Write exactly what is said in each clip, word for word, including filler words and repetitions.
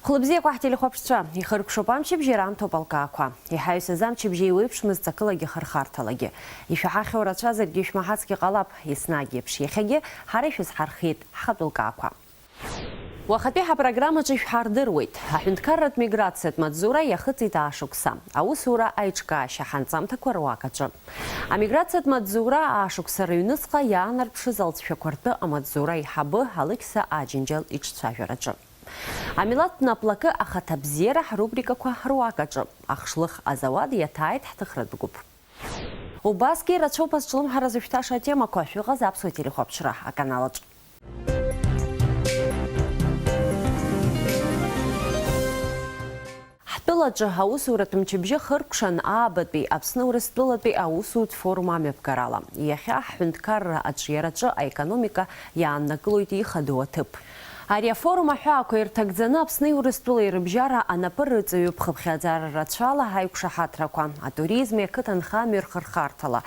Хәылбзиақәа ҳтелехәаԥшцәа, ихыркәшоуп амчыбжьи раамҭоуп алкаақәа. Иҳаҩсыз амчыбжьы еиуеиԥшмызт ҵакылагьы хырхарҭалагьы. Ишәаҳахьоу рацәазаргьы ишәмаҳацгьы ҟалап, еснагь еиԥш. Иахьагьы ҳара ишәызҳархиеит ҳхатәы лкаақәа. Уахатәи ҳапрограммаҿы ишәҳардыруеит. Аҳәынҭқарратә миграциатә маҵзура иахыҵит аашықәса. Аусура аиҿкаашьа ҳанҵамҭақәа руак аҿы. Амиграциатә маҵзура аашықәса рыҩныҵҟа иаанарԥшыз алҵшәақәа ртәы амаҵзура аиҳабы Алықьса Аџьынџьал иҿцәажәараҿы. Амилаҭ наплакы ахаҭабзиара ҳрубрикақәа руак аҿы. Ахшлых азауад иаҭааит ҳҭыхратә гәыԥ. Убасгьы ирацәоуп азҿлымҳара зышәҭаша атемақәа, шәыҟаз аԥсуа телехәаԥшра аканалаҿ. Ҳтәылаҿы аусуратә мчыбжьы хыркәшан аабатәи Аԥсны Урыстәылатәи аусутә форум амҩаԥгарала. Иахьа ҳҳәынҭқарра аҿиараҿы аекономика иааннакылоит ихадоу аҭыԥ. Ари афорум аҳәаақәа ирҭагӡаны Аԥсни Урыстәылеи рыбжьара анапы рыҵаҩуп хыԥхьаӡара рацәала аиқәшаҳаҭрақәа, атуризми ақыҭанхамҩеи рхырхарҭала.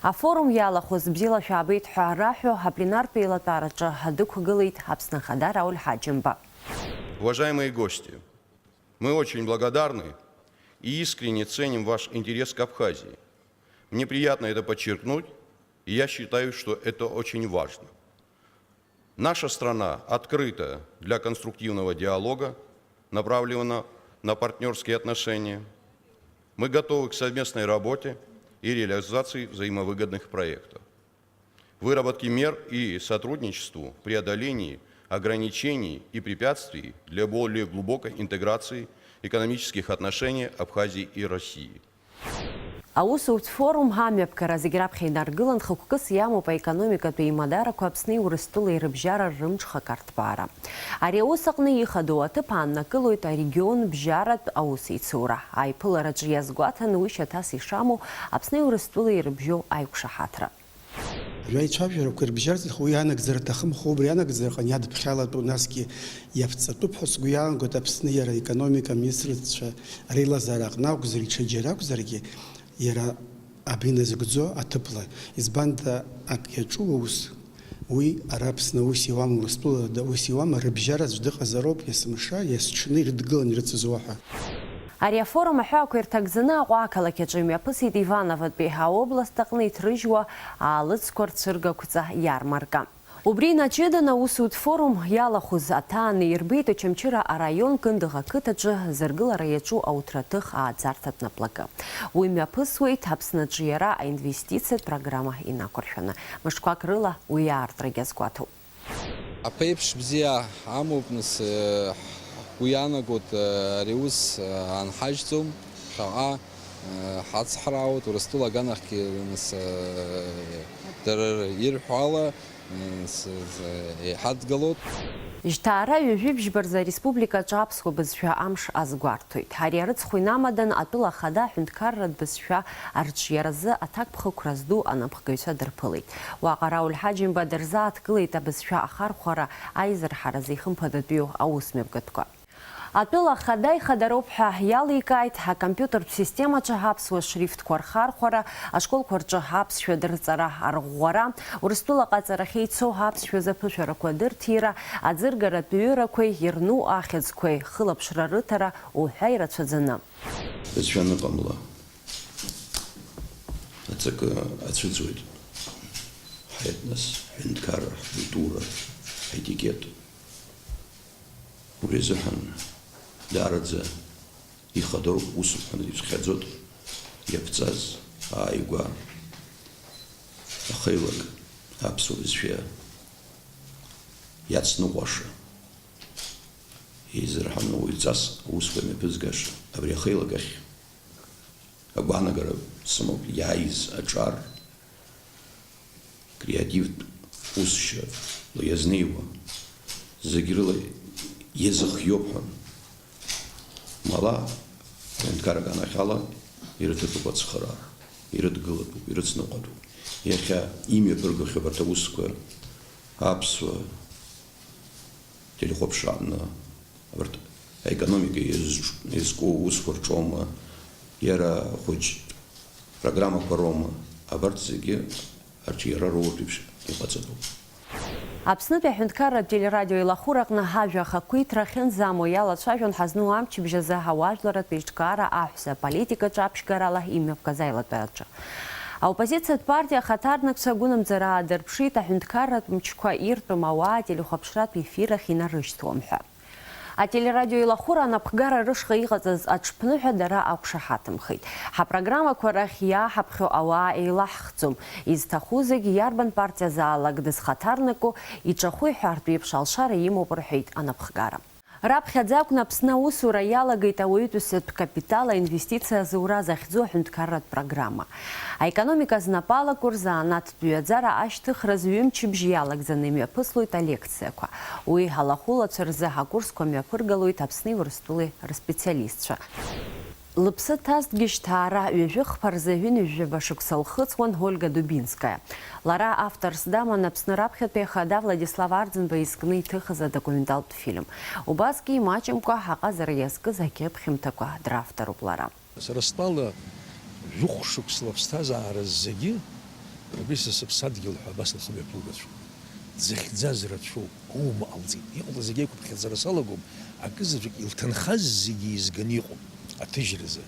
Афорум иалахәыз бзиала шәаабеит ҳәа раҳәо апленартә еилатәараҿы дықәгылеит Аԥсны Ахада Рауль Ҳаџьымба. Уважаемые гости, мы очень благодарны и искренне ценим ваш интерес к Абхазии. Мне приятно это подчеркнуть, и я считаю, что это очень важно. Наша страна открыта для конструктивного диалога, направленного на партнерские отношения. Мы готовы к совместной работе и реализации взаимовыгодных проектов, выработке мер и сотрудничеству в преодолении ограничений и препятствий для более глубокой интеграции экономических отношений Абхазии и России. Аусутә форум амҩаԥгара зегь раԥхьа инаргылан, хықәкыс иамоуп аекономикатә еимадарақәа Аԥсни Урыстәылеи рыбжьара рымҽхак арҭбаара. Ари аус аҟны ихадоу аҭыԥ ааннакылоит арегион бжьаратә аусеицура. Аиԥылараҿы иазгәаҭан уи шьаҭас ишамоу Аԥсни Урыстәылеи ирыбжьоу аиқәшаҳаҭра. Аҩ-, аицәажәарақәа ирыбжьарҵәахуа уи анагӡара аҭахымхо, убри анагӡараҟны иадыԥхьалатәу, насгьы иаԥҵатәуп ҳәа сгәы иаанагоит Аԥсны иара аекономика аминистрцәа реилазаара аҟны акәзар, ҽаџьара акәзаргьы, иара абри назыгӡо аҭыԥла. Избанда ак иаҿу аус, уи ара Аԥсны аус иуам, Урыстәыла ус иуам, рыбжьара аӡә дыҟазароуп, есымша, есҽны ирыдгылан ирыцызуа ҳәа. Ари афорум аҳәаақәа ирҭагӡаны Аҟәа ақалақь аҿы имҩаԥысит Ивановатәи аобласт аҟны иҭрыжьуа аалыҵқәа рцәыргақәҵа иармарка. Убри инаҷыданы аусутә форум иалахәыз аҭааны ирбеит Очамчыра араион Кындыӷ ақыҭаҿы зыргылара иаҿу ауҭраҭых ааӡарҭатә наплакы. Уи мҩаԥысуеит Аԥсны аҿиара аинвестициатә программа инақәыршәаны. Мышқәак рыла уи аартрагьы азгәаҭоуп. Аԥеиԥш бзиа амоуп, нас, э, ҳгәы иаанагоит, э, ари аус, э, анҳажьҵом, ԥхьаҟа, э, ҳацҳраауеит, Урыстәыла аганахьгьы, нас, э, дара ирҳәо ала, э, с-, с-, иҳадгылоит. Жьҭаара ҩажәи бжьба рзы ареспубликаҿы аԥсуа бызшәа амш азгәарҭоит. Ари арыцхә инамадан атәыла ахада аҳәынҭқарратә бызшәа арҿиаразы аҭакԥхықәра зду анапхгаҩцәа дырԥылеит. Уаҟа Рауль Ҳаџьымба дырзааҭгылеит абызшәа ахархәара аизырҳаразы ихымԥадатәиу аусмҩаԥгатәқәа. Атәыла ахада ихадароуп ҳәа иаликааит акомпиутертә системаҿы аԥсуа шрифтқәа рхархәара, ашколқәа рҿы аԥсшәа дырҵара арӷәӷәара, Урыстәыла аҟаҵарахьы ицо аԥсшәа азаԥышәарақәа дырҭира, аӡыргаратә ҩырақәеи ирну ахьӡқәеи хылаԥшра рыҭара уҳәа ирацәаӡаны. Бызшәа аныҟамла, аҵакы ацәыӡуеит ҳаетнос, ҳҳәынҭқарра, ҳкультура, ҳетикет. Убри азыҳәан даараӡа ихадароуп, усуп ҳәа ицәхьаӡоит иаԥҵаз ааигәа ахеилак аԥсуа бызшәа иацныҟәаша, еизырҳаны уаҩҵас аусқәа мҩаԥызгаша абри ахеилак ахь. Агәаанагара сымоуп, иааиз аҿар креативтә усшьа иазнеиуа, зегь рыла иазыхиоуп ҳәа. Мала, аҳәынҭқарра аганахьала ирыҭатәуп ацхыраара, ирыдгылатәуп, ирыцныҟәатәуп. Иахьа имҩаԥыргахьоу абарҭ аусқәа аԥсуа телехәаԥшра аҟны, абарҭ аекономика иазҿ-, иазку аусқәа рҿоума, иара хәыҷ программақәа роума, абарҭ зегьы арҿиара роуртә еиԥш иҟаҵатәуп. Аԥснытәи аҳәынҭқарратә телерадио еилахәыраҟны ҳажәа ахақәиҭра ахьынӡамоу иалацәажәон ҳазну амчыбжь азы ауаажәларратә еиҿкаара аҳәса аполитикаҿы аԥшьгарала имҩаԥгаз аилатәараҿы. Аоппозициатә партиа ахаҭарнакцәа агәынамӡара аадырԥшит, аҳәынҭқарратә мчқәа иртәым ауаа ателехәаԥшратә ефир ахь инарышьҭуам ҳәа. Ателерадио еилахәыра анапхгара рышҟа иҟаҵаз аҽԥныҳәа дара ақәшаҳаҭымхеит. Ҳапрограммақәа рахь иааҳаԥхьо ауаа еилаҳхӡом. Изҭаху зегь иарбан партиазаалак дызхаҭарнаку, иҿахәы иҳәартә еиԥш алшара имоуп рҳәеит анапхгара. Раԥхьаӡа акәны Аԥсны аусура иалагеит ауаҩытәыҩсатә капитал аинвестициа азура захьӡу аҳәынҭқарратә программа. Аекономика знапы алаку рзанааҭтә ҩаӡара ашьҭыхраз ҩымчыбжь иалагӡаны имҩаԥыслоит алекциақәа. Уи алахәылацәа рзы акурсқәа мҩаԥыргалоит Аԥсни Урыстәылеи рспециалистцәа. Лыԥсы ҭазҭгьы Жьҭаара ҩажәи хԥа рзы ҩынҩажәаба шықәса лхыҵуан Ольга Дубинская. Лара авторс даман Аԥсны раԥхьатәи ахада Владислав Арӡынба изкны иҭыхыз адокументалтә фильм. Убасгьы имаҷымкәа аҟазара иазкыз акьыԥхьымҭақәа дравторуп лара. Сара стәала, жәохә шықәса лыԥсҭазаара зегьы, абри са сыԥсадгьыл ҳәа абас лхы мҩаԥылгацәоуп. Дзыхьӡаз рацәоуп, аума ҟалҵеит. Иҟалаз зегьы еиқәыԥхьаӡара салагом, акызаҵәык илҭынхаз зегьы еизганы иҟоуп аҭыжьразы.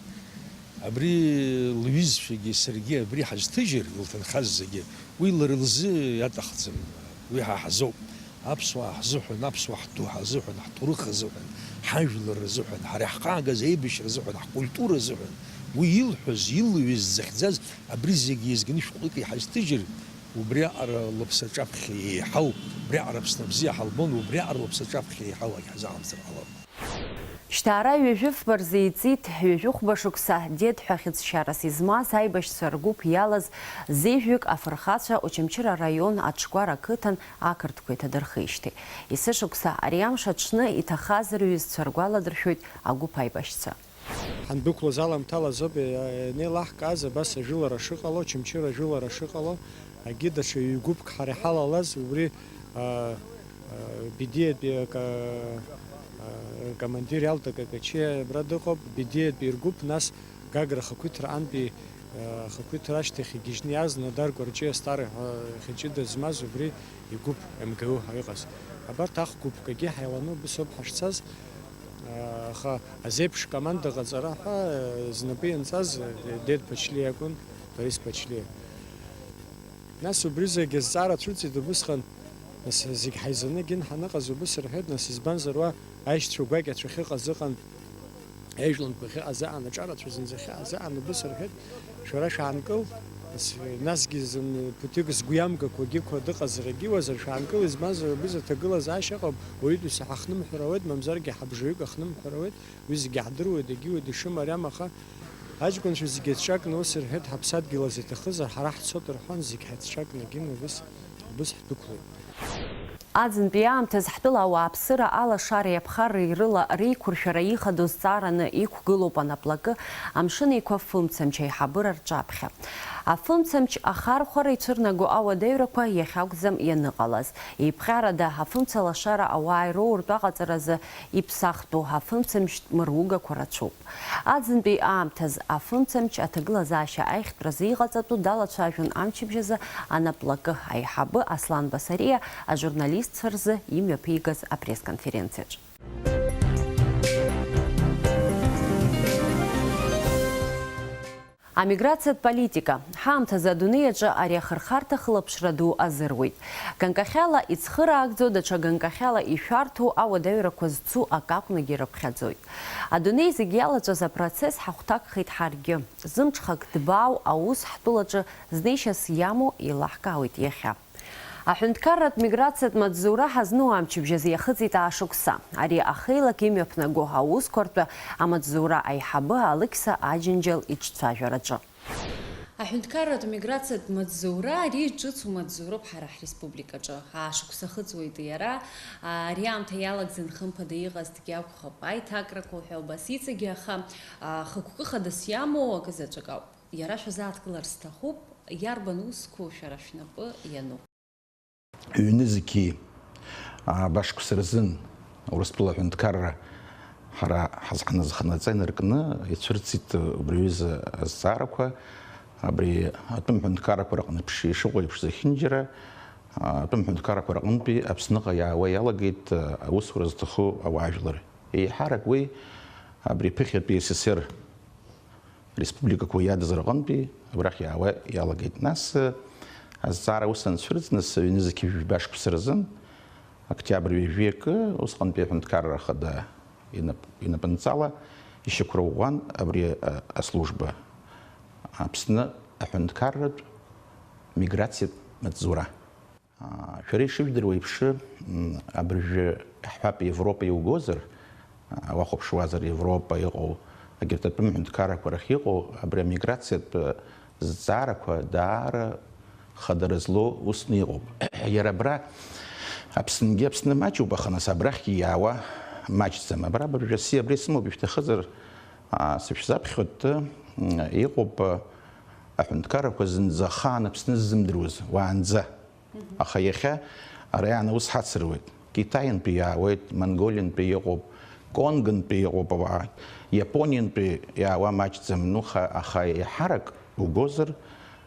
Абри лҩызцәагьы саргьы абри ҳазҭыжьыр, илҭынхаз зегьы, уи лара лзы иаҭахӡам, уи ҳа ҳзоуп. Аԥсуаа ҳзыҳәан, аԥсуаа ҳду ҳазыҳәан, ҳҭоурых азыҳәан, ҳажәлар рзыҳәан, ҳара иаҳхаагаз аибашьра азыҳәан, ҳкультура азыҳәан, уи илҳәоз, илҩыз, дзыхьӡаз, абри зегьы еизганы шәҟәык иҳазҭыжьыр, убриаҟара лыԥсаҿаԥхьа еиҳау, убриаҟара Аԥсны абзиа ҳалбон, убриаҟара лыԥсаҿаԥхьа еиҳау агьҳазаҟамҵар ҟалап. Жьҭаара ҩажәи фба рзы иҵит, ҩажәи хәба шықәса дед ҳәа хьыӡшьарас измаз аибашьцәа ргәыԥ иалаз зежәҩык афырхацәа Очамчыра араион Аҽгәара ақыҭан ақырҭқәа иҭадырхижьҭеи. Есышықәса ари амш аҽны иҭахаз рҩызцәа ргәаладыршәоит агәыԥ аибашьцәа. Ҳандәықәлоз аламҭалазоуп, е-, ианеилаҳкааз абас ажәылара шыҟало, Очамчыра ажәылара шыҟало, агьы даҽа ҩ-гәыԥк ҳара иҳалалаз, убри, а, а, Бедиатәи ака-, а, командир Ялта Какачиа абра дыҟоуп, Бедиатәи ргәыԥ, нас Гагра ахақәиҭра антәи, а, ахақәиҭра ашьҭахь игьежьны иааз Нодар Кәарҷиа Стар ҳәа хьыҷыда змаз убри игәыԥ М Г У ҳәа иҟаз. Абарҭ ахә-гәыԥкагьы ҳаиланы убыс ауп ҳашцаз, а, аха азеиԥш команда ҟаҵара ҳәа, а, знапы ианҵаз, а, Дед Ԥачлиа акәын, Борис Ԥачлиа. Нас убри зегьы азҵаара цәырҵит убысҟан, нас зегь ҳаизаны егьын ҳаныҟаз убыс рҳәеит, нас избанзар уа аишьцәа гәакьацәа ахьыҟаз ыҟан, аижәлантәқәа ахьыҟаз аан, аҿарацәа зынӡа ахьыҟаз аан убыс рҳәеит, шәара шәаанкыл, нас, насгьы зын ԥыҭҩык згәы иамгақәагьы қәа дыҟазаргьы уазар шәаанкыл, избанзар убыс аҭагылазаашьа ыҟоуп, уаҩытәыҩса ҳахнымҳәыр ауеит, мамзаргьы ҳабжаҩык ахнымҳәыр ауеит, уи зегьы иаҳдыруеит, егьиуеит, ишымариам, аха аҷкәынцәа зегьы еицҿакны ус рҳәеит, ҳаԥсадгьыл азы иҭахызар, ҳара ҳцоит рҳәон, зегь ҳаицҿакны егьин убыс, убыс ҳдәықәлеит. Аӡынтәи аамҭаз ҳтәыла ауааԥсыра алашареи аԥхарреи рыла реиқәыршәара ихадоу зҵаараны иқәгылоуп анаплакы Амшын Еиқәа фымцамч аиҳабыра рҿаԥхьа. Афымцамч ахархәара ицәырнаго ауадаҩрақәа иахьакәӡам ианыҟалаз. Еиԥҟьарада, афымцалашара ауаа ироуртә аҟаҵаразы иԥсахтәу афымцамч мыругақәа рацәоуп. Аӡынтәи аамҭаз афымцамч аҭагылазаашьа аиӷьтәразы иҟаҵатәу далацәажәон амчыбжь азы анаплакы аиҳабы Аслан Басариа ажурналистцәа рзы имҩаԥигаз апресс-конференциаҿ. Амиграциатә политика. Ҳаамҭазы адунеи аҿы ари ахырхарҭа хылаԥшра ду азыруеит. Ганкахьала ицхыраагӡоу, даҽа ганкахьала ишәарҭоу ауадаҩрақәа зцу акакәнагьы ирыԥхьаӡоит. Адунеи зегь иалаҵәаз апроцесс ҳахәҭакхеит ҳаргьы. Зымҽхак дбаау аус ҳтәылаҿы знеишьас иамоу еилаҳкаауеит иахьа. Аҳәынҭқарратә миграциатә маҵзура ҳазну амчыбжь азы иахыҵит аашықәса. Ари ахеилак имҩаԥнаго аусқәа ртәы амаҵзура аиҳабы Алықьса Аџьынџьал иҿцәажәараҿы. Аҳәынҭқарратә миграциатә маҵзура ари ҿыцу маҵзуроуп ҳара ҳреспубликаҿы. Аашықәса ахыҵуеит иара, ари аамҭа иалагӡан хымԥада иҟазҭгьы акәхап, аиҭакрақәа ҳәа убас иҵегьы, аха, а, хықәкы хадас иамоу акы заҵәык ауп. Иара шәазааҭгылар сҭахуп, иарбан усқәоу шәара шәнапы иану? Ҩнызқьи, а, башықәса рзын Урыстәыла аҳәынҭқарра ҳара ҳазханы-, зханаҵа инаркны ицәырҵит убри аҩыза азҵаарақәа, абри атәым ҳәынҭқаррақәа рҟны ԥшьа ишыҟоу еиԥш зехьынџьара, Атәым ҳәынҭқаррақәа рҟынтәи Аԥсныҟа иаауа иалагеит аусура зҭаху ауаажәлар. Еиҳарак уи абри ԥыхьатәи С С С Р республикақәа иадыз рҟынтәи абрахь иаауа иалагеит. Нас, азҵаара ус анцәырҵ, нас ҩынызқьи жәба шықәса рзын, октиабр ҩажәи акы, усҟантәи аҳәынҭқарра ахада инап-, инапынҵала ишьақәырӷәӷәан абри, а, аслужба, Аԥсны аҳәынҭқарратә миграциатә маҵзура. А, шәара ишыжәдыруа еиԥш, м, абыржәы ҳҳәап, Европа иугозар, а, уахәаԥшуазар, Европа иҟоу, егьырҭ атәым ҳәынҭқаррақәа рахь иҟоу, абри амиграциатә, э, зҵаарақәа даара хадара злоу усны иҟоуп. Иара абра Аԥсынгьы Аԥсны маҷуп, аха нас абрахьгьы иаауа маҷӡам. Абра абыржәы аси абри сымоуп, ишәҭахызар, а, сышәзаԥхьоит, м, иҟоуп, а, аҳәынҭқаррақәа зынӡа ахаан Аԥсны ззымдыруаз, уаанӡа. Аха иахьа ара иааны аус ҳацыруеит. Китаинтәи иаауеит, Монголиантәи иҟоуп, Конгонтәи иҟоуп ауаа, Иапониантәи иаауа маҷӡам, ну, ха-, аха еиҳарак угозар,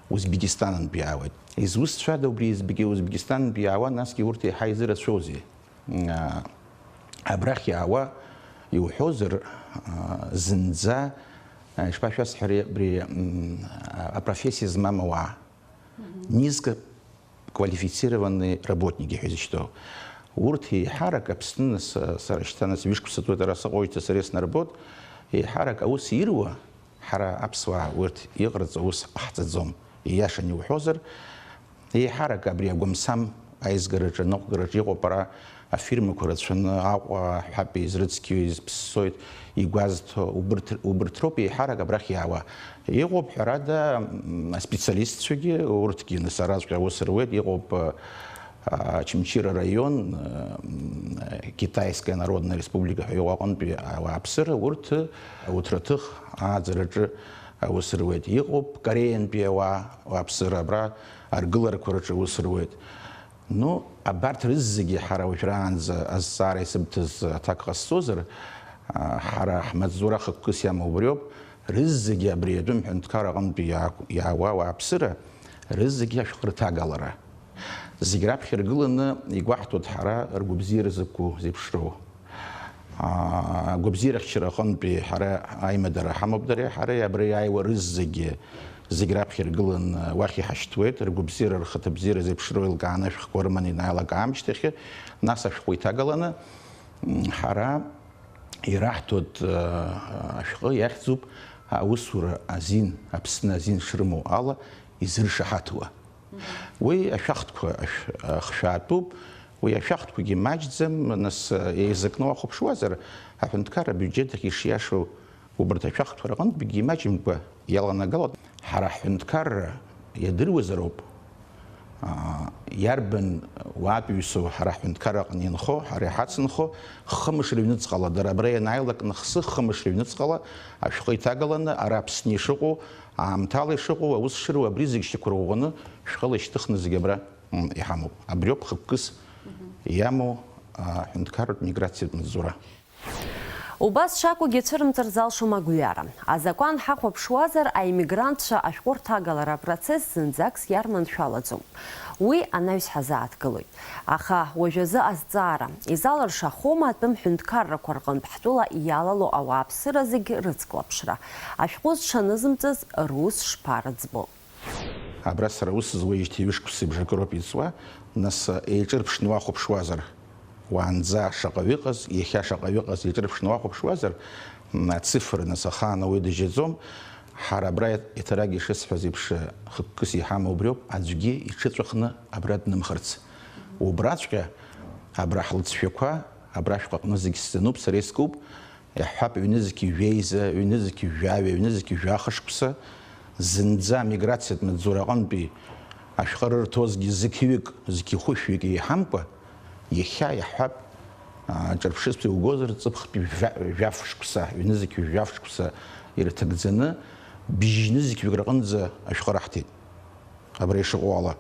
Узбекистанынтәи иаауеит. Изусҭцәада убри Узбеки-, Узбекистанынтәи иаауа, насгьы урҭ еиҳа изырацәоузеи? М, а, абрахь иаауа иуҳәозар, а, зынӡа, а, ишԥашәасҳәари, абри, м, а, апрофессиа змам ауаа. Низко квалифицированные работники ҳәа изышьҭоу. Урҭ еиҳарак Аԥсны, нас, сара шьҭа, нас, ҩышықәса ҵуеит ара сыҟоуижьҭеи сара иснарбоит, еиҳарак аус ируа, ҳара аԥсуаа урҭ иҟарҵо аус ҟаҳҵаӡом. Ииашаны иуҳәозар, еиҳарак абри агәамсам аизгараҿы, аныҟәгараҿы иҟоуп ара афирмақәа рацәаны, Аҟәа, ҳәап, изрыцқьоу, изԥссоит, игәазҭо, убырҭ, убырҭ роуп еиҳарак абрахь иаауа. Иҟоуп, ҳәарада, м, аспециалистцәагьы, урҭгьы нас араҵәҟьа аус руеит, иҟоуп, а, Очамчыра раион, м, Китайская Народная Республика ҳәа иҟоу аҟынтәи ауааԥсыра, урҭ ауҭраҭых ааӡараҿы аус руеит. Иҟоуп Кореантәи ауаа, ауааԥсыра абра аргыларақәа рҿы аус руеит. Ну, абарҭ рызегьы ҳара уажәраанӡа азҵаара исыбҭаз аҭак ҟасҵозар, а, ҳара ҳмаҵзура хықәкыс иамоу убриоуп, рызегьы абри атәым ҳәынҭқар аҟынтәи иаак-, иаауа ауааԥсыра, рызегьы ашәҟәы рҭагалара. Зегь раԥхьа иргыланы игәаҳҭоит ҳара ргәабзиара зықәу, зеиԥшроу. Аа, агәабзиарахьчара аҟынтәи ҳара аимадара ҳамоуп дареи ҳареи, абра иааиуа рызегьы, зегь раԥхьа иргыланы уахь иҳашьҭуеит, ргәабзиара, рхаҭабзиара зеиԥшроу еилкааны ашәҟәқәа рыманы ианааилак аамышьҭахь, нас ашәҟәы иҭагаланы, м, ҳара ираҳҭоит, э, ашәҟәы иахьӡуп аусура азин, Аԥсны азин шрымоу ала изыршаҳаҭуа. Уи ашәахтәқәа ахь-, ахшәаатәуп, уи ашәахтәқәагьы маҷӡам, нас, еизакны уахәаԥшуазар, аҳәынҭқарра абиуџьеҭ ахь ишиашоу убарҭ ашәахтәқәа рҟынтәгьы имаҷымкәа иаланагалоит. Ҳара ҳҳәынҭқарра иадыруазароуп, аа, иарбан уаатәыҩсоу ҳара ҳҳәынҭқарра аҟны инхо, ҳара иҳацынхо, хымш рыҩныҵҟала, дара абра ианааилак нахсы хымш рыҩныҵҟала ашәҟәы иҭагаланы, ара Аԥсны ишыҟоу, аамҭала ишыҟоу, аус шыруа, абри зегь шьақәырӷәӷәаны шәҟәыла ишьҭыхны зегь абра, м, иҳамоуп. Абриоуп хықәкыс иамоу, а, аҳәынҭқарратә миграциатә маҵзура. Убас шакәугьы цәырымҵыр залшом агәҩара. Азакәан ҳахәаԥшуазар, аиммигрантцәа ашәҟәы рҭагалара апроцесс зынӡакс иарманшәалаӡом. Уи анаҩс ҳазааҭгылоит. Аха уажәазы азҵаара, изалыршахома атәым ҳәынҭқаррақәа рҟынтә ҳтәыла иалало ауааԥсыра зегь рыцклаԥшра? Ашәҟәы зҽанызымҵыз рус шԥарыӡбо? Абра сара аус зуеижьҭеи ҩышықәсеи бжакы роуп иҵуа, нас, еиҿырԥшны уахәаԥшуазар, уаанӡа шаҟаҩы ыҟаз, иахьа шаҟаҩы ыҟаз еиҿырԥшны уахәаԥшуазар, м, ацифра, нас, ахаан ауаҩы дажьаӡом. Ҳара абра иҭарагьы ишысҳәаз еиԥш, хықәкыс иҳамоу убриоуп, аӡәгьы иҽыҵәахны абра днымхарц. Убраҵәҟьа абра ҳлыҵшәақәа, абра шәҟәаҟны зегь сзануп, сара искуп, иаҳҳәап, ҩнызқь жәеиза, ҩнызқь жәаҩа, ҩнызқь жәаха шықәса, зынӡа амиграциатә маҵзура аҟынтәи ашәҟәы рырҭозгьы зқьҩык, зқьхәышәҩык еиҳамкәа, иахьа иаҳҳәап, аа, ҿырԥшыс иугозар, ҵыԥхтәи жәа-, жәаф шықәса, ҩнызқь жәаф шықәса ирҭагӡаны, бжьнызқьҩык рҟынӡа ашәҟәы раҳҭеит. Абра ишыҟоу ала.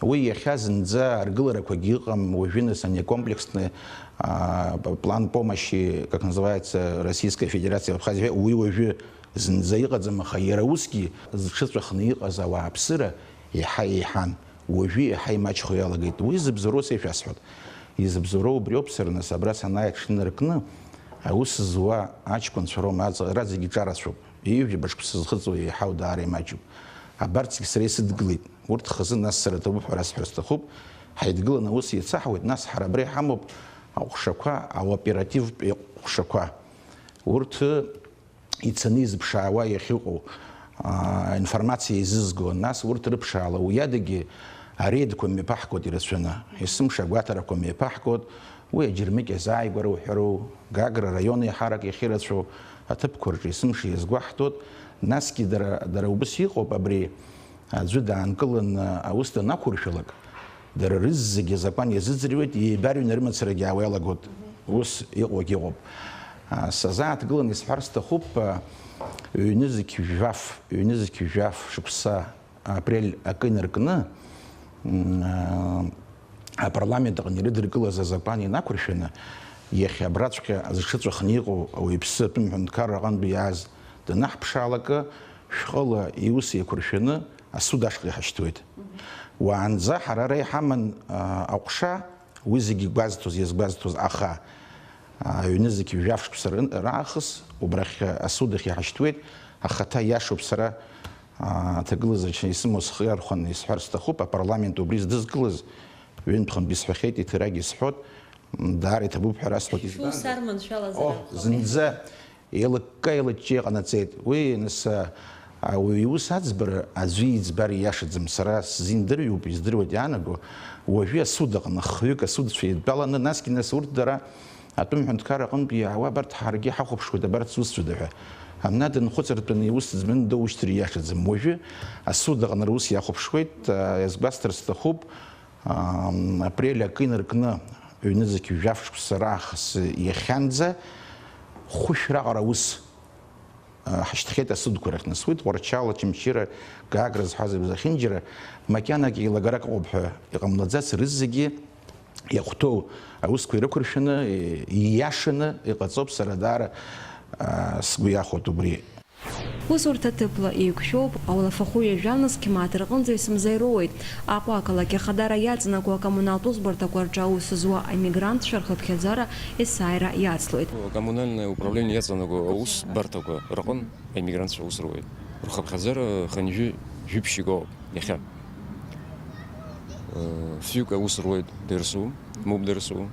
Уи иахьа зынӡа аргыларақәагьы ыҟам, уажәы нас ани акомплексный, а, план помощи, как называется, Российская Федерация в Абхазии, уи уажәы зынӡа иҟаӡам, аха иара усгьы зҽыҵәахны иҟаз ауааԥсыра еиҳа еиҳан. Уажәы иаҳа имаҷхо иалагеит. Уи зыбзоуроу сеишәасҳәоит. Изыбзоуроу убриоуп, сара нас абра санааи аҽны наркны, аус зуа аҷкәынцәа роума, аӡ-, ара зегьы ҿарацәоуп. Ҩажәаба шықәса зхыҵуа еиҳау даара имаҷуп. Абарҭ зегь сара исыдгылеит. Урҭ хазы нас сара ҭабуп ҳәа расҳәар сҭахуп. Ҳаидгыланы аус еицаҳуеит, нас ҳара абра иҳамоуп аҟәшақәа, аоперативтә ҟәшақәа. Урҭ ицаны изыԥшаауа иахьыҟоу, аа, информациа еизызго, нас урҭ рыԥшаала, уи адагьы арейдқәа мҩаԥаҳгоит ирацәаны, есымша агәаҭарақәа мҩаԥаҳгоит, уи аџьармыкьа азааигәара уҳәару, Гагра араион еиҳарак иахьырацәоу аҭыԥқәа рҿы есымша иазгәаҳҭоит, насгьы дара, дара убыс иҟоуп, абри аӡәы даанкыланы аус данақәыршәалак, дара рызегьы азакәан иазыӡырҩуеит, еибарҩны рымацарагьы аауа иалагоит. Ус иҟоугьы ыҟоуп. А, сазааҭгыланы исҳәар сҭахуп, а, ҩнызқь жәаф, ҩнызқь жәаф шықәса апрель акы инаркны, м, а, апарламент аҟны ирыдыркылаз азакәан инақәыршәаны, иахьа абраҵәҟьа зҽыҵәахны иҟоу ауаҩԥсы атәым ҳәынҭқарра аҟынтәи иааз данаҳԥшаалакы, шәҟәыла иус еиқәыршәаны асуд ашҟа иҳашьҭуеит. Уаанӡа ҳара ара иҳаман, а, аҟәша, уи зегьы гәазҭоз, иазгәазҭоз, аха, а, ҩнызқь жәаф шықәса рын-, раахыс убрахь асуд ахь иҳашьҭуеит, ахаҭа иашоуп, сара, а, аҭагылазаашьа исымоу схы иархәаны исҳәар сҭахуп, апарламент убри здызкылаз, ҩынтәхынтә исҳәахьеит, иҭарагь исҳәот, м, даара иҭабуп ҳәа расҳәот, избан? Шәус арманшәалазар О, акәхап. Зынӡа еилыкка-еилыҷҷа иҟанаҵеит. Уи, нас, а, ауаҩы иус аӡбара аӡәы иӡбар ииашаӡам. Сара сзиндырҩуп, издыруеит иаанаго. Уажәы асуд аҟны, хҩык асудцәа еидтәаланы, насгьы нас урҭ дара атәым ҳәынҭқарра аҟынтә иаауа, абарҭ ҳаргьы ҳахәаԥшуеит, абарҭ зусҭцәада ҳәа. Амна дынхәыҵыртәаны иус ӡбаны доушьҭыр ииашаӡам. Уажәы асуд аҟны рус иахәаԥшуеит, а, иазгәасҭар сҭахуп, Ам, апрель акы инаркны, ҩнызқь жәаф шықәса раахыс иахьанӡа хәышә раҟара аус, а, ҳашьҭхьеит асудқәа рахь. Нас уи Тҟәарчал, Очамчыра, Гагра зҳәаз абзахьынџьара макьанагь еилагарак ыҟоуп ҳәа иҟамлаӡац, рызегьы иахәҭоу аусқәа ирықәыршәаны, и-, ииашаны иҟаҵоуп, сара даара, а, сгәы иахәоит убри. Усурҭа ҭыԥла еиқәшәоуп, ауалафахәы ҩажәа насгь мааҭ рҟынӡа ҩсымза ироуеит. Аҟәа ақалақь ахадара иаҵанакуа акоммуналтә усбарҭақәа рҿы аус зуа аиммигрантцәа рхыԥхьаӡара есааира иацлоит. Акоммунальное управление иаҵанакуа аусбарҭақәа рҟын аиммигрантцәа аус руеит. Рхыԥхьаӡара хынҩажәи жәиԥшьҩык ауп иахьа. Фҩык аус руеит Дерсу, муп Дерсу.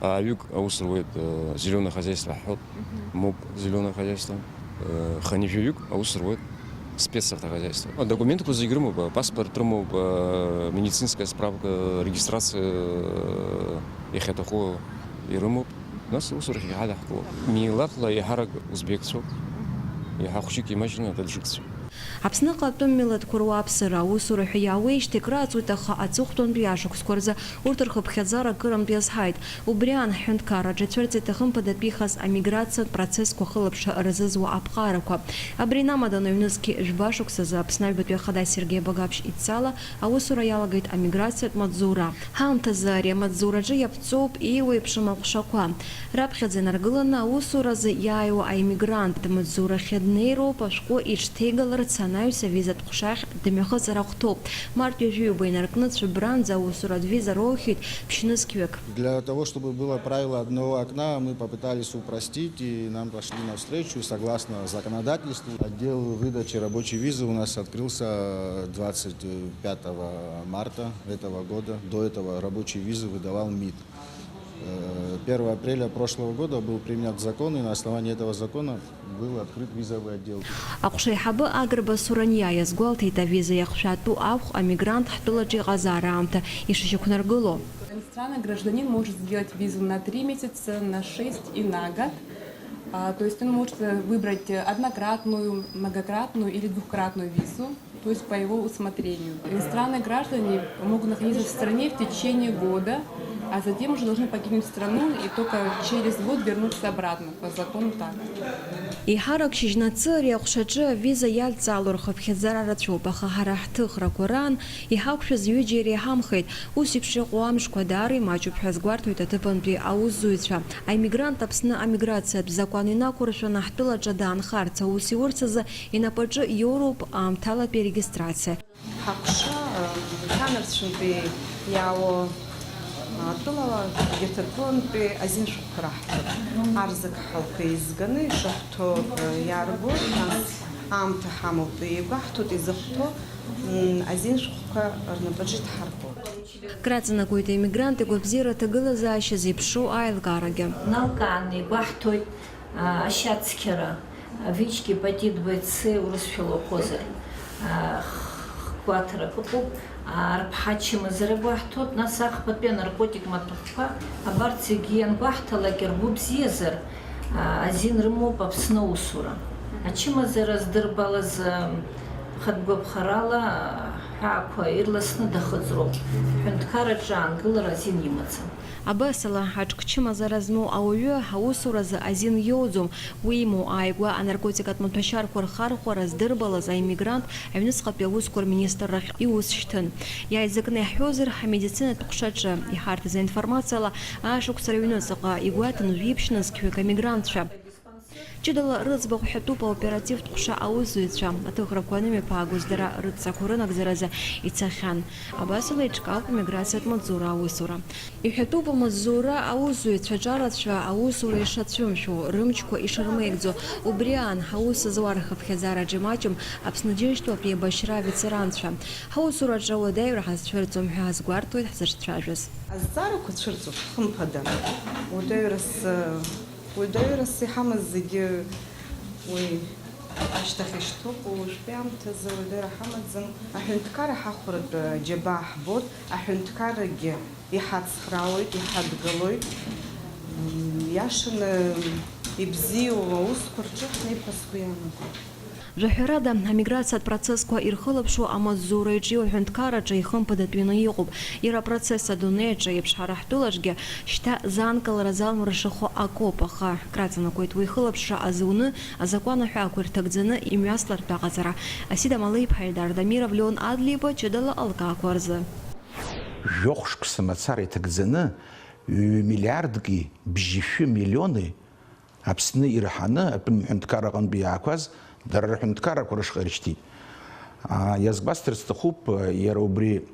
Ааҩык аус руеит, э, зеленое хозяйство ҳҳәоит, мгм, муп зеленое хозяйство, э, хынҩажәаҩык аус руеит спецавтохозяйство. Адокументқәа зегь рымоуп, апаспорт рымоуп, э, медицинская справка, регистрациа, э, иахьаҭаху ирымоуп. Нас аусурахь иҳадаҳкылоуп. Милаҭла еиҳарак узбекцәоуп, иаҳа хәҷык имаҷны атаджыкцәа. Аԥсныҟа атәым милаҭқәа руааԥсыра аусура ҳәа иаауеижьҭеи крааҵуеит, аха аҵыхәтәантәи ашықәсқәа рзы урҭ рхыԥхьаӡара акырынтә иазҳаит. Убри аан, ҳҳәынҭқарраҿы ицәырҵит ахымԥадатәихаз амиграциатә процессқәа ахылаԥшра рзызуа аԥҟарақәа. Абри инамаданы ҩнызқь жәба шықәсазы Аԥсны Аҩбатәи Ахада Сергеи Багаԥшь идҵала аусура иалагеит амиграциатә маҵзура. Ҳаамҭазы ари амаҵзураҿы иаԥҵоуп еиуеиԥшым аҟәшақәа. Раԥхьаӡа инаргыланы аусуразы иааиуа аиммигрант маҵзурахьы днеироуп ашәҟәы иҽҭеигаларц анаҩс авизатә ҟәшахь дымҩахыҵыр ахәҭоуп. Март ҩажәи ҩба инаркны цәыббранӡа аусуратә виза роухьеит ԥшьнызқьҩык. Для того, чтобы было правило одного окна, мы попытались упростить, и нам пошли навстречу, согласно законодательству. Отдел выдачи рабочей визы у нас открылся двадцать пятого марта этого года. До этого рабочие визы выдавал МИД. Э, первого апреля прошлого года был принят закон, и на основании этого закона был открыт визовый отдел. Аҟәша аиҳабы Агрба Сураниа иазгәалҭеит, авиза иахшәатәу ахә амигрант ҳтәылаҿы иҟазаара аамҭа ишышьақәнаргыло. Иностранный гражданин может сделать визу на три месяца, на шесть и на год. А, то есть он может, э, выбрать, э, однократную, многократную или двухкратную визу. То есть по его усмотрению. Иностранные граждане могут находиться в стране в течение года, а затем уже должны покинуть страну и только через год вернуться обратно. По закону так. Еиҳарак шьыжьнацы ари аҟәшаҿы авиза иадҵаало рхыԥхьаӡара рацәоуп, аха ҳара ҳҭыхрақәа раан иҳақәшәаз ҩыџьа иреиҳамхеит. Ус еиԥш иҟоу амшқәа даара имаҷуп ҳәа азгәарҭоит аҭыԥантәи аусзуҩцәа. Аиммигрант Аԥсны амиграциатә закәан инақәыршәаны ҳтәылаҿы даанхарц аус иурц азы инапаҿы иоуроуп аамҭалатәи арегистрациа. Ҳаҟәша, э, Ҳанарцәынтәи иаауа атәылала егьырҭ атәылантәи азин шәҟәқәа раҳҭоит. Арзықҳалқәа еизганы ишаҳҭо иарбоит, нас аамҭа ҳамоуп, еигәаҳҭоит изыхәҭоу, м, азин шәҟәқәа рнапаҿы иҭҳарбоит. Краҵанакуеит аемигрант игәабзиара аҭагылазаашьа зеиԥшу аилкаарагьы. Налкааны игәаҳҭоит, а, ашьацқьара, а, ВИЧ, гепатит Б, С, урысшәала уҳәозар, а, х-, гәаҭарак ыҟоуп, а, рԥҳа ачымазара гәаҳҭоит, нас ахԥатәи анаркотик маҭәахәқәа, абарҭ зегьы иангәаҳҭалак ргәы бзиазар, а, азин рымоуп Аԥсны аусура. Ачымазара здырбалаз, а, хатә гәаԥхарала, а, ҳәаақәа ирласны дахыҵроуп. Ҳәынҭқарраҿы аангылара азин имаӡам. Абасала, аҿкчымазара змоу ауаҩы аусуразы азин иоуӡом. Уи имоу ааигәа анаркотикатә маҭәашьарқәа рхархәара здырбалаз аиммигрант аҩныҵҟатәи аусқәа рминистррахь иус шьҭын. Иааизакны иаҳҳәозар, амедицинатә ҟәшаҿы иҳарҭаз аинформациала, ашықәс рыҩныҵҟа игәаҭан жәиԥшь нызқьҩык амигрантцәа. Ҷыдала рыӡбахә ҳәатәуп аоперативтә ҟәша аусзуҩцәа, аҭыхрақәа анымҩаԥаагоз дара рыдҵақәа рынагӡаразы ицахьан. Абасала еиҿкаауп амиграциатә маҵзура аусура. Иҳәатәуп амаҵзура аусзуҩцәа ҿарацәа аусура ишацәымшәо, рымчқәа ишырмеигӡо, убри аан, ҳаус зуа рхыԥхьаӡараҿ имаҷым Аԥсны Џьынџьтәылатә еибашьра аветеранцәа. Ҳаусураҿы ауадаҩра ҳазцәырҵуам ҳәа ҳазгәарҭоит ҳзырцәажәаз. Азҵаарақәа цәырҵуп, хымԥада. Уадаҩрас, уадаҩрас иҳамаз зегьы уи ашьҭахь ишьҭоуп, уажәтәи аамҭазы уадаҩра ҳамаӡам. Аҳәынҭқарра ҳахәаратәы џьабаа ҳбоит, аҳәынҭқаррагьы иҳацхраауеит, иҳадгалоит. М, иашаны ибзиоу аусқәа рҿы ҳнеип ҳәа сгәы иаанагоит. Жәаҳәарада, амиграциатә процессқәа ирхылаԥшуа амаҵзура иҿио аҳәынҭқарраҿы ихымԥадатәины иҟоуп. Иара апроцесс адунеи аҿы еиԥш ҳара ҳтәылаҿгьы шьҭа занкылара залмыршахо акоуп, аха краҵанакуеит уи хылаԥшра азуны, азакәан аҳәаақәа ирҭагӡаны имҩаслартә аҟаҵара. Асида Малеиԥҳа, Ельдар Дамиров, Леон Адлеиба, ҷыдала алкаақәа рзы. Жәохә шықәса мацара иҭагӡаны, ҩ-, миллиардки бжьышәи миллиони Аԥсны ираҳаны атәым ҳәынҭқарра аҟынтәи иаақәаз дара рҳәынҭқаррақәа рышҟа ирышьҭит. Аа, иазгәасҭар сҭахуп, иара убри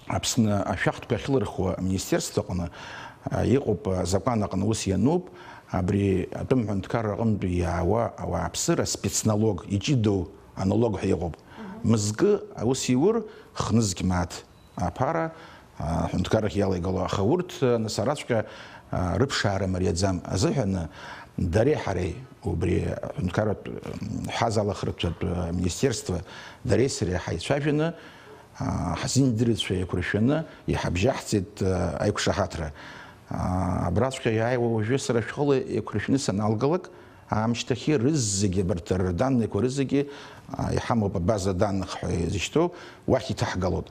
Аԥсны ашәахтәқәа ахьылырхуа аминистерство аҟны, аа, иҟоуп, азакәан аҟны ус иануп, абри атәым ҳәынҭқарра аҟынтәи иаауа ауааԥсыра спецналог, иҷыдоу аналог ҳәа иҟоуп. Мызкы аус иур, хнызқь мааҭ аԥара, а, ҳәынҭқаррахь иалеигало, аха урҭ, а, нас араҵәҟьа, а, рыԥшаара мариаӡам азыҳәан, дареи ҳареи, убри аҳәынҭқарратә, м, ҳазалахырҭатә, а, министерство, дареи сареи ҳаицәажәаны, а, ҳзиндырҩцәа еиқәыршәаны иҳабжьаҳҵеит, а, аиқәшаҳаҭра. А, абраҵәҟьа иааиуа уажәы сара шәҟәыла еиқәыршәаны саналгалак, аамышьҭахьы рызегьы абарҭ рданныйқәа рызегьы, а, иҳамоуп абаза данных ҳәа изышьҭоу, уахь иҭаҳгалоит.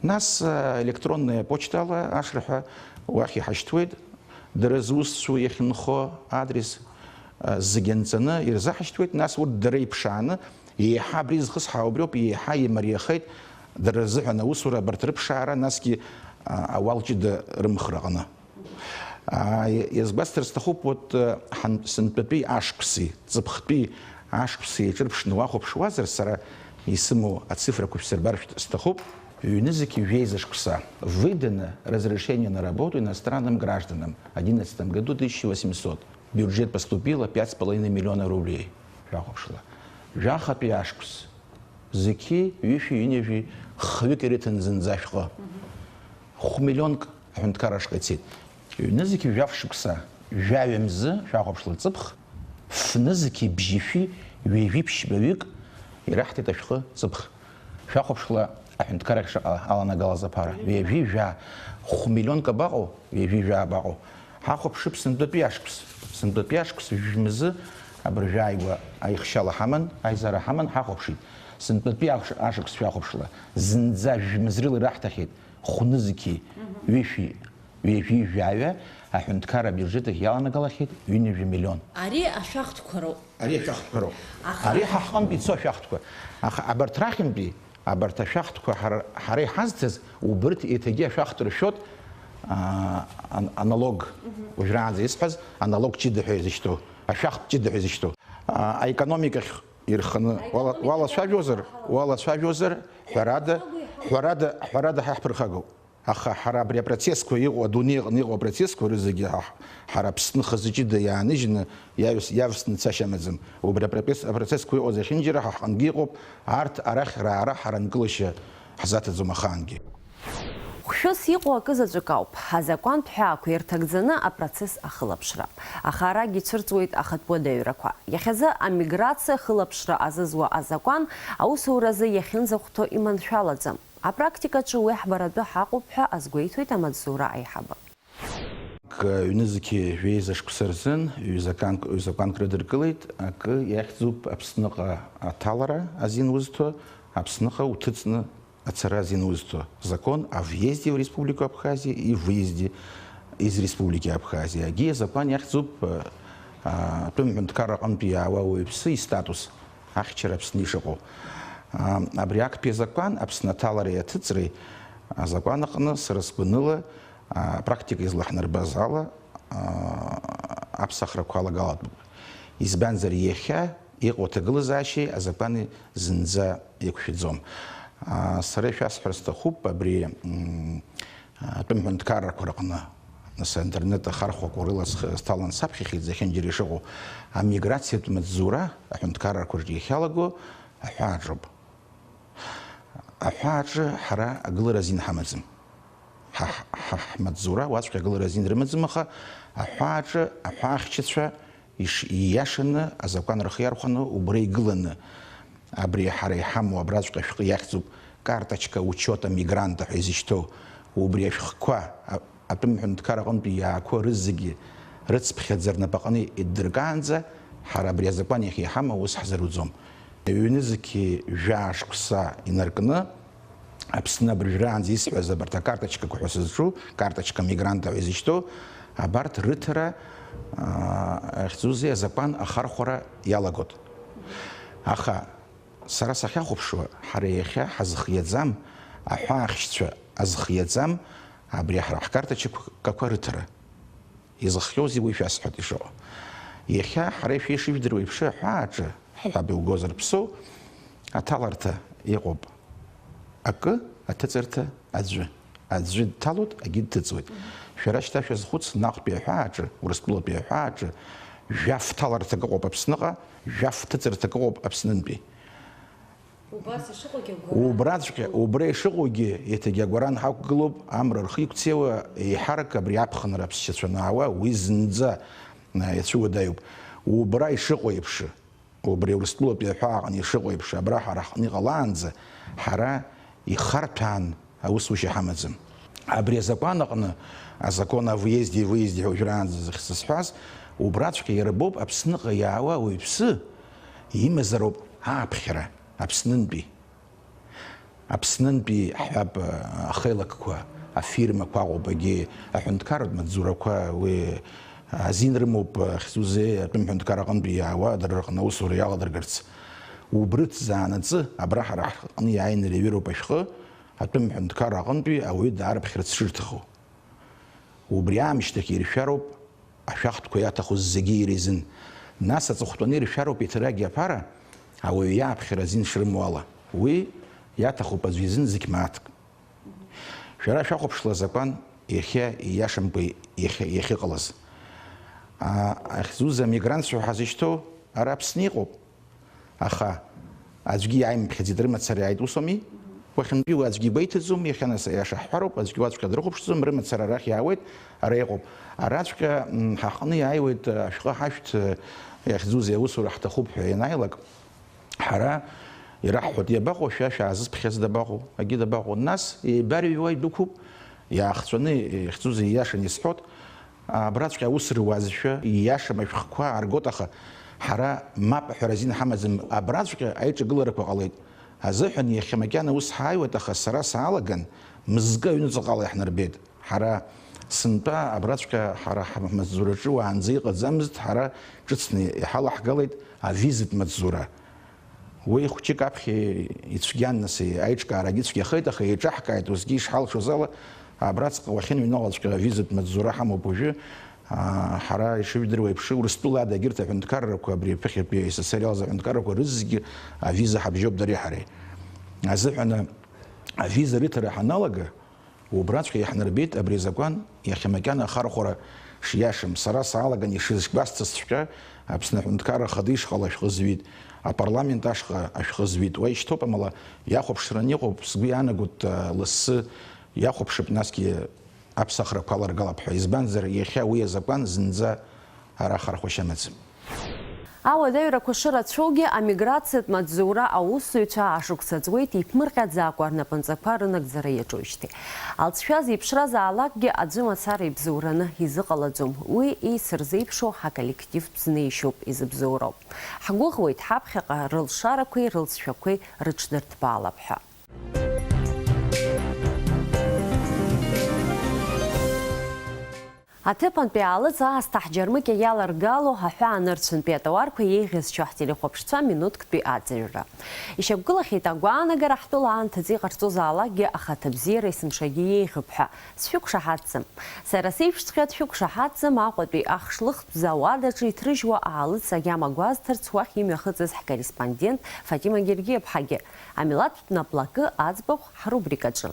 Нас, а, електронная почтала ашырҳәа уахь иҳашьҭуеит, дара зусҭцәоу иахьынхо адрес, а, зегьы анҵаны ирзаҳашьҭуеит, нас урҭ дара иԥшааны, еиҳа абри зхысҳау убриоуп, еиҳа имариахеит, дара рзыҳәан аусура абарҭ рыԥшаара, насгьы, а, ауал ҷыда рымхра аҟны. Аа, иа-, иазгәасҭар сҭахуп, вот, э, ҳан-, сынтәатәи ашықәси, ҵыԥхтәи ашықәси еиҿырԥшны уахәаԥшуазар, сара исымоу ацифрақәа шәсырбар шәҭ-, сҭахуп. Ҩнызқь жәеиза шықәса. Выдано разрешение на работу иностранным гражданам одиннадцатом году тысяча восемьсот. В бюджет поступило пять с половиной миллиона рублей. Шәахәаԥшла. Жәахатәи ашықәс. Зқьи ҩышәи ҩынҩажәи хҩык ирыҭан зынӡа шәҟәы. Хә-миллионк аҳәынҭқарра ашҟа ицеит. Ҩнызқь жәаф шықәса, жәаҩа мзы, шәахәаԥшла ҵыԥх, фнызқь бжьышәи ҩажәи ԥшьбаҩык ираҳҭеит ашәҟәы ҵыԥх. Шәахәаԥшла аҳәынҭқаррахь шаҟа аланагалаз аԥара. Ҩажәи жәа, хә-миллионк абаҟоу, ҩажәи жәа абаҟоу? Ҳахәаԥшып сынтәатәи ашықәс. Сынтәатәи ашықәс жәмзы абыржәы ааигәа аихшьала ҳаман, аизара ҳаман, ҳахәаԥшит. Сынтәатәи ашықәс шәахәаԥшла, зынӡа жәмзрыла ираҳҭахьеит хә-нызқьи ҩышәи ҩажәи жәаҩа аҳәынҭқарра абиуџьеҭ ахь иаланагалахьеит ҩынҩажәа миллион. Ари ашәахтәқәа роуп. Ари ашәахтәқәа роуп. Аха ари ҳа ҳҟынтә ицо ашәахтәқәа. Аха абарҭ рахьынтәи, абарҭ ашәахтәқәа ҳара, ҳара иҳазҭаз, убырҭ еиҭагьы ашәахтә ршәот, аа, ан-, аналог, уажәраанӡа исҳәаз, аналог ҷыда ҳәа изышьҭоу, ашәахтә ҷыда ҳәа изышьҭоу. Аа, аекономикахь ирханы уала-, уалацәажәозар, уалацәажәозар, ҳәарада, Ҳәарада, ҳәарада ҳа ҳԥырхагоуп. Аха ҳара абри апроцессқәа иҟоу, адунеи аҟны иҟоу апроцессқәа рызегьы ҳа, ҳара Аԥсны хазы ҷыда иааныжьны иаҩс-, иавсны цашьа амаӡам. Убри апроцесс-, апроцессқәа иҟоу зехьынџьара ҳа ҳҟынгьы иҟоуп, арҭ арахь раара ҳара нкылашьа ҳзаҭаӡом ахаангьы. Хәшәыс иҟоу акы заҵәык ауп, азакәантә ҳәаақәа ирҭагӡаны апроцесс ахылаԥшра. Аха арагь ицәырҵуеит ахатә уадаҩрақәа. Иахьазы амиграциа ахылаԥшра азызуа азакәан аусуразы иахьынӡахәҭоу иманшәалаӡам. Апрактикаҿы уи ҳбаратәы ҳаҟоуп ҳәа азгәеиҭоит амаҵзура аиҳабы. Акы ҩнызқьи жәеиза шықәса рзын ҩ-заканк, ҩ-закәанк рыдыркылеит, акы иахьӡуп Аԥсныҟа аҭалара азин узҭо, Аԥсныҟа уҭыҵны ацара азин узҭо, закон о въезде в Республику Абхазия и выезде из Республики Абхазия. Акгьы азакәан иахьӡуп, а, атәым ҳәынҭқарра аҟынтәи иаауа ауаҩԥсы истатус. Ахьчара Аԥсны ишыҟоу. А, абри актәи азакәан, Аԥсны аҭалареи аҭыҵреи азакәан аҟны, сара сгәаныла, а, апрактика излаҳнарбаз ала, а, аԥсахрақәа алагалатәуп. Избанзар, иахьа иҟоу аҭагылазаашьеи азакәани зынӡа еиқәшәаӡом. А, сара ишәасҳәар сҭахуп, абри, м, атәым ҳәынҭқаррақәа рыҟны, нас, аинтернет ахархәақәа рыла схы сҭалан саԥхьахьеит, зехьынџьара ишыҟоу, амиграциатә маҵзура аҳәынҭқаррақәа рҿы иахьалаго аҳәааҿоуп. Аҳәааҿы ҳара агылара азин ҳамаӡам. Ҳа, ҳа ҳмаҵзура уаҵәҟьа агылара азин рымаӡам, аха аҳәааҿы аҳәаахьчацәа иш-, ииашаны азакәан рхы иархәаны убра игыланы, абри ҳара иҳамоу абраҵәҟьа ашәҟәы иахьӡуп карточка учета мигранта ҳәа изышьҭоу, убри ашәҟәқәа, а-, атәым ҳәынҭқар аҟынтәи иаақәа рызегьы рыцԥхьаӡа рнапаҟны иддыркаанӡа, ҳара абри азакәан иахьа иҳамоу аус ҳзаруӡом. Ҩнызқьи жәаа шықәса инаркны, Аԥсны абыржәраанӡа исҳәаз абарҭ акарточкақәа ҳәа сызҿу, карточка мигранта ҳәа изышьҭоу, абарҭ рыҭара, аа, ахьӡузеи, азакәан ахархәара иалагоит. Аха сара сахьахәаԥшуа, ҳара иахьа ҳазхиаӡам, аҳәаахьшьцәа азхиаӡам абри ҳара ҳкарточкақәа рыҭара. Изыхҟьозеи уи шәасҳәоит ишыҟоу. Иахьа ҳара ишәа-, ишыжәдыруа еиԥш, аҳәааҿы, ҳҳәап иугозар ԥсу, аҭаларҭа иҟоуп. Акы, аҭыҵырҭа аӡәы. Аӡәы дҭалоит, агьы дҭыҵуеит. Шәара шьҭа шәазхәыц, наҟтәи аҳәааҿы, Урыстәылатәи аҳәааҿы, жәаф ҭаларҭак ыҟоуп Аԥсныҟа, жәаф ҭыҵырҭак ыҟоуп Аԥснынтәи. Убас ишыҟоугьы агәара. Убраҵәҟьа, убра ишыҟоугьы, еиҭагьы агәаран ҳақәгылоуп, амра рхы иқәцеиуа, еиҳарак абри аԥхынра аԥсшьацәа анаауа, уи зынӡа, а, иацәыуадаҩуп. Убра ишыҟоу еиԥш, убри Урыстәылатәи аҳәаа аҟны ишыҟоу еиԥш, абра ҳара ҳҟны иҟалаанӡа, ҳара ихарҭәаан аусушьа ҳамаӡам. Абри азакәан аҟны, азакон о въезде и выезде ҳәа уажәраанӡа зыхьӡ сызҳәаз, убраҵәҟьа иара боуп Аԥсныҟа иаауа ауаҩԥсы имазароуп ааԥхьара. Аԥснынтәи. Аԥснынтәи, ҳҳәап, ахеилакқәа, афирмақәа Аҟәабагьы, аҳәынҭқарратә маҵзурақәа, уи азин рымоуп, ахьӡузеи, атәым ҳәынҭқар аҟынтәи иаауа, дара рҟны аусура иаладыргарц. Убрыҭ заанаҵы, абра ҳара ҳҟны иааины иреиҩыроуп ашәҟәы, атәым ҳәынҭқар аҟынтәи ауаҩы даарыԥхьарц шырҭаху. Убри аамышьҭахь иршәароуп ашәахтәқәа иаҭаху зегьы иризын. Нас аҵыхәтәаны иршәароуп иҭарагьы аԥара, ауаҩы иааԥхьара азин шрымоу ала. Уи иаҭахуп аӡәы изын зегь мааҭк. Шәара шәахәаԥшла азакәан иахьа ииашамкәа иахьа, иахьыҟалаз. А, ахьӡуз амигрантцәа ҳәа ҳазышьҭоу ара Аԥсны иҟоуп. Аха аӡәгьы иааимԥхьаӡеит, рымацара иааит, ус ауми? Уахьынтәи уи аӡәгьы игәеиҭаӡом, иахьа нас аиаша ҳҳәароуп, аӡәгьы уаҵәҟьа дрыхәаԥшӡом, рымацара арахь иаауеит, ара иҟоуп. Араҵәҟьа, м, ҳаҟны иааиуеит, ашәҟәы ҳашәҭ, иахьӡузеи, аусура ҳҭахуп ҳәа ианаилак, ҳара ираҳҳәоит, иабаҟоу шәа, шәаазыԥхьаз дабаҟоу, агьы дабаҟоу? Нас еибарыҩуа идәықәуп, иаахҵәаны, иахьӡузеи, ииашаны исҳәот, абраҵәҟьа аус руазшәа, ииашам ашәҟәқәа ааргот, аха ҳара мап ҳәара азин ҳамаӡам, абраҵәҟьа аиҿагыларақәа ҟалеит. Азыҳәан иахьа макьана ус ҳааиуеит, аха сара саалаган, мызкы аҩныҵҟала иаҳнарбеит. Ҳара сынтәа абраҵәҟьа ҳара ҳмаҵзураҿы уаанӡа иҟаӡамызт, ҳара ҿыцны иҳалаҳгалеит авизатә маҵзура. Уи хәҷык аԥхьа ицәгьан, нас, аиҿкаарагьы цәгьахеит, аха еиҿаҳкааит, усгьы ишҳалшоз ала, абраҵәҟьа уахьыныҩналаҵәҟьа авизатә маҵзура ҳамоуп уажәы. Аа, ҳара ишыжәдыруа еиԥш, Урыстәыла ада егьырҭ аҳәынҭқаррақәа, абри аԥыхьатәи СССР иалаз аҳәынҭқаррақәа рызегьы авиза ҳабжьоуп дареи ҳареи. Азыҳәан, Авиза рыҭара ҳаналага, убраҵәҟьа иаҳнарбеит абри азакәан иахьа макьана ахархәара шиашам. Сара саалаган ишысгәасҭазҵәҟьа, Аԥсны Аҳәынҭқарра Ахада ишҟала шәхы зҩит, апарламент ашҟа ашәхы зҩит. Уа ишьҭоуп, амала иахәаԥшран иҟоуп, сгәы иаанагоит, а, лассы иахәаԥшып, насгьы аԥсахрақәа аларгалап ҳәа. Избанзар, иахьа уи азакәан зынӡа ара хархәашьа амаӡам. Ауадаҩрақәа шырацәоугьы, амиграциатә маҵзура аусзуҩцәа ашықәса ҵуеит иԥмырҟьаӡакәа, рнапынҵақәа рынагӡара иаҿуижьҭеи. Алҵшәа зеиԥшразаалакгьы аӡәы мацара ибзоураны изыҟалаӡом. Уи еицырзеиԥшу ҳаколлективтә знеишьоуп изыбзоуроу. Ҳгәыӷуеит ҳаԥхьаҟа рылшарақәеи рылҵшәақәеи рыҽдырҭбаалап ҳәа. Аҭыԥантәи аалыҵ аасҭа ҳџьармыкьа иаларгало аҳәаанырцәынтәи атауарқәа еиӷьызшьо ҳтелехәаԥшцәа минуҭктәи аӡырҩра. Ишьақәгылахьеит агәаанагара ҳтәыла аамҭазы иҟарҵозаалакгьы ахаҭабзиара есымшагьы еиӷьуп ҳәа. Сшәықәшаҳаҭӡам. Сара сеиԥшҵәҟьа дшәықәшаҳаҭӡам Аҟәатәи ахш лыхтә зауад аҿы иҭрыжьуа аалыҵ агьама гәазҭарц уахь имҩахыҵыз ҳкорреспондент Фатима Гергиаԥҳагьы. Амилаҭтә наплакы аӡбахә ҳрубрикаҿы.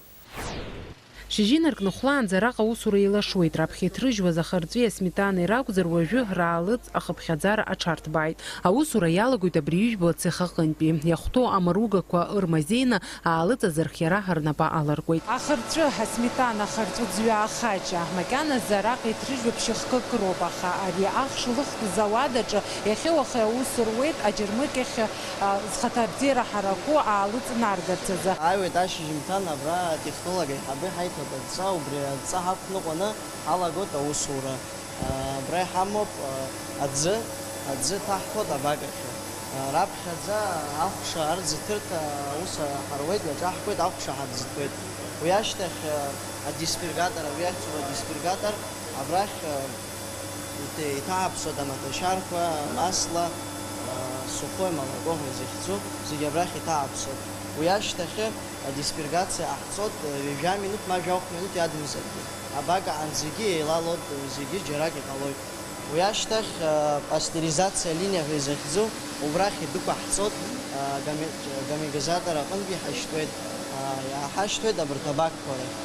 Шьыжьы инаркны хәлаанӡа араҟа аусура еилашуеит, раԥхьа иҭрыжьуаз ахырҵәи асметанеи ракәзар, уажәы раалыҵ ахыԥхьаӡара аҽарҭбааит. Аусура иалагоит абри ҩажәа цех аҟынтәи. Иахәҭоу амаругақәа ырмазеины, аалыҵ азырхиара рнапы аларкуеит. Ахырҵәы, асметана, ахырҵәы ӡҩа ахаҷа, макьаназы араҟа иҭрыжьуа ԥшьыхкык роуп, аха ари ахш лыхтә зауад аҿы иахьа-уаха аус руеит аџьармыкьахь, а, зхаҭабзиара ҳараку аалыҵ наргарц азы. Ааиуеит ашьыжьымҭан абра атехнолог аиҳабы, ҳаиҭоит адҵа, убри адҵа ҳақәныҟәаны ҳалагоит аусура. Абра иҳамоуп аӡы, аӡы ҭаҳҭәоит абак ахь. Раԥхьаӡа ахәша арӡыҭырҭа аус ҳаруеит, иаҿаҳкуеит, ахәша ҳарӡыҭуеит. Уи ашьҭахь адиспергаторы, абри ахьӡуп адиспергаторы, абрахь иҭ-, иҭаҳаԥсоит амаҭашьарқәа, амасла, сухое молоко ҳәа изыхьӡу, зегьы абрахь иҭаҳаԥсоит. Уи ашьҭахь адиспергациа ҟаҳҵоит ҩажәа минуҭ ма жәохә минуҭ иадамзаргьы. Абак аҟынтә зегьы еилалоит, зегьы џьарак иҟалоит. Уи ашьҭахь, а, пастеризациа линиа ҳәа изыхьӡу, убрахь идәықәаҳҵоит, а, гами-, гомеогенизатор аҟынтәи иҳашьҭуеит, а, иааҳашьҭуеит абарҭ абакқәа рахь.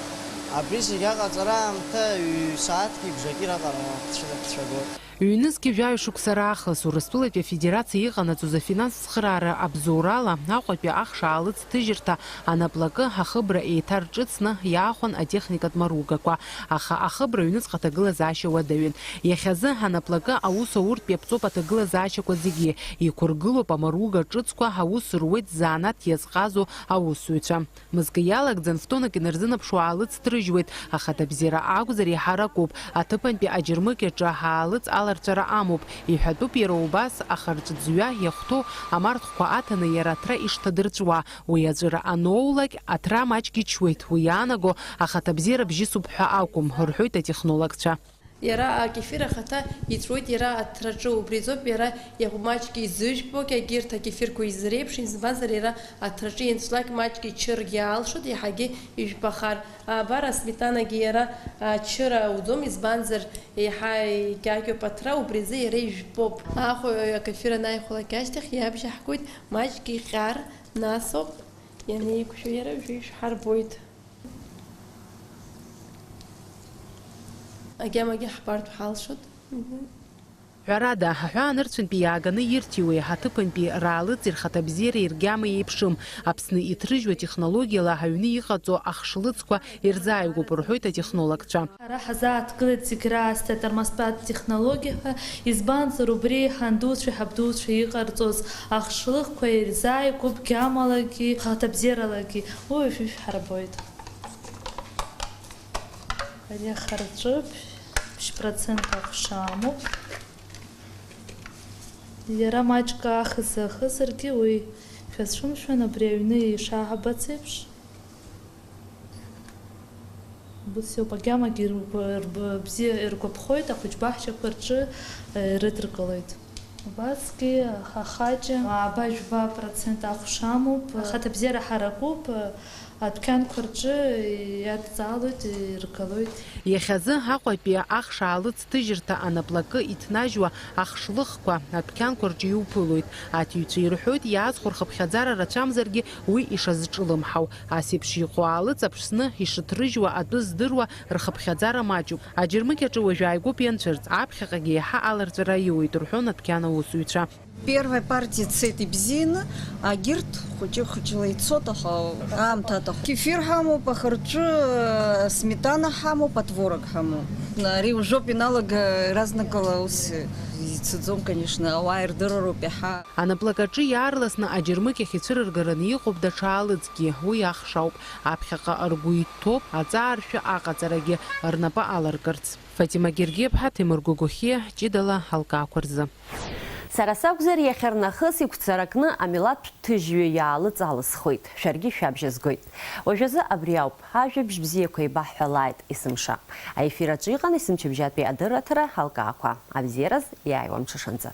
Абри зегь аҟаҵара аамҭа ҩ-сааҭки бжаки раҟара ҳцәа-, ҳцәагоит. Ҩнызқьи жәаҩа шықәса раахыс Урыстәылатәи Афедерациа иҟанаҵоз афинанстә цхыраара абзоурала, Аҟәатәи ахш аалыҵ ҭыжьырҭа анаплакы ахыбра еиҭарҿыцны иаахәан атехникатә маругақәа, аха ахыбра ҩнуҵҟа аҭагылазаашьа уадаҩын. Иахьазы анаплакы аус ауртә иаԥҵоуп аҭагылазаашьақәа зегьы, иқәыргылоуп амаруга ҿыцқәа, аус руеит ззанааҭ иазҟазоу аусзуҩцәа. Мызкы иалагӡан фтонак инарзынаԥшуа аалыҵ ҭрыжьуеит, ахаҭабзиара акәзар иаҳаракуп, аҭыԥантәи аџьармыкьаҿы аалыҵ аларҵәара амоуп, иҳәатәуп иара убас ахырҵәӡҩа иахәҭоу амарҭқәа аҭаны иара аҭра ишҭадырҵәуа, уи аҵәыра аноулак, аҭра маҷк ичуеит, уи иаанаго ахаҭабзиара бжьысуп ҳәа акәым, рҳәоит атехнологцәа. Иара акефир ахаҭа иҵәуеит иара аҭраҿы, убри азоуп иара иахә маҷк изыжәпо, егьырҭ акефирқәа изреиԥшым, избанзар, иара аҭраҿы ианҵәлак маҷк ичыргьы алшоит, иаҳагьы ижәпахар. Абар асметанагьы иара ачыра ауӡом, избанзар, еиҳа икьакьоуп аҭра, убри азы иара ижәпоуп. Аахәаҩ акефир анааихәлак ашьҭахь иабжьаҳгоит, маҷк иҟьар, насоуп, ианеиқәшәо иара уажәы ишәҳарбоит. Агьамагьы ҳбартә ҳалшоит. Ҳәарада, аҳәаанырцәынтәи иааганы ирҭиуеи, ҳаҭыԥантәи раалыҵи рхаҭабзиареи ргьама еиԥшым. Аԥсны иҭрыжьуа технологиала аҩны иҟаҵоу ахшлыҵқәа ирзааигәоуп, рҳәоит атехнологцәа. Ара ҳазааҭгылеит зегь раасҭа атермостат технологиа ҳәа, избанзар, убри ҳандуцәеи ҳабдуцәеи иҟарҵоз ахшлыхқәа ирзааигәоуп гьамалагьы, хаҭабзиаралагьы. Уи уажәы ишәҳарбоит. Ари ахырҵәы ԥшь процент ахәша амоуп. Иара маҷк аахыс ахызаргьы, уи шәацәымшәан, абри аҩны ишаҳбац еиԥш. Убас иоуп, агьамагьы иргәа-, рб-, бзиа иргәаԥхоит, ахәыҷ баҳчақәа рҿы, э, ирыдыркылоит. Убасгьы ахаҷы ааба-жәба процент ахәша амоуп, ахаҭабзиара ҳаракуп, э, Адәқьанқәа рҿы иадҵаалоит, иргалоит. Иахьазы Аҟәатәи ахш аалыҵ ҭыжьырҭа анаплакы иҭнажьуа ахшлыхқәа адәқьанқәа рҿы иуԥылоит. Аҭиҩцәа ирҳәоит, иаазхәо рхыԥхьаӡара рацәамзаргьы уи ишазҿлымҳау. Ас еиԥш иҟоу аалыҵ Аԥсны ишыҭрыжьуа атәы здыруа рхыԥхьаӡара маҷуп. Аџьармыкьаҿы уажә ааигәоуп ианцәырҵ, аԥхьаҟагьы еиҳа аларҵәара аиуеит, рҳәон адәқьан аусзуҩцәа. Первая партиа цеит ибзианы, агьырҭ хәыҷы-хәыҷла ицоит, аха аамҭа аҭахуп. Кефир ҳамоуп, ахырҵәы, сметана ҳамоуп, атворог ҳамоуп. Ари ужәоуп иналага, иаразнакала ус ицаӡом, конечно, ауаа ирдыруароуп иаҳа. Анаплакаҿы иаарласны аџьармыкьахь ицәырыргараны иҟоуп даҽа аалыҵгьы, уи ахш ауп. Аԥхьаҟа ргәы иҭоуп аҵааршәы аҟаҵарагьы рнапы аларкырц. Фатима Гергиаԥҳа, Ҭемыр Гогохиа, ҷыдала алкаақәа рзы. Сара сакәзар, иахьарнахыс игәцаракны амилаҭтә ҭыжьҩы иаалыҵ алысхуеит, шәаргьы шәабжьа згоит. Уажәазы абри ауп, ажәабжь бзиақәа еибаҳҳәалааит есымша. Аефир аҿы иҟан есымчыбжьатәи адырраҭара Алкаақәа. Абзиараз, иааиуа амҽышанӡа.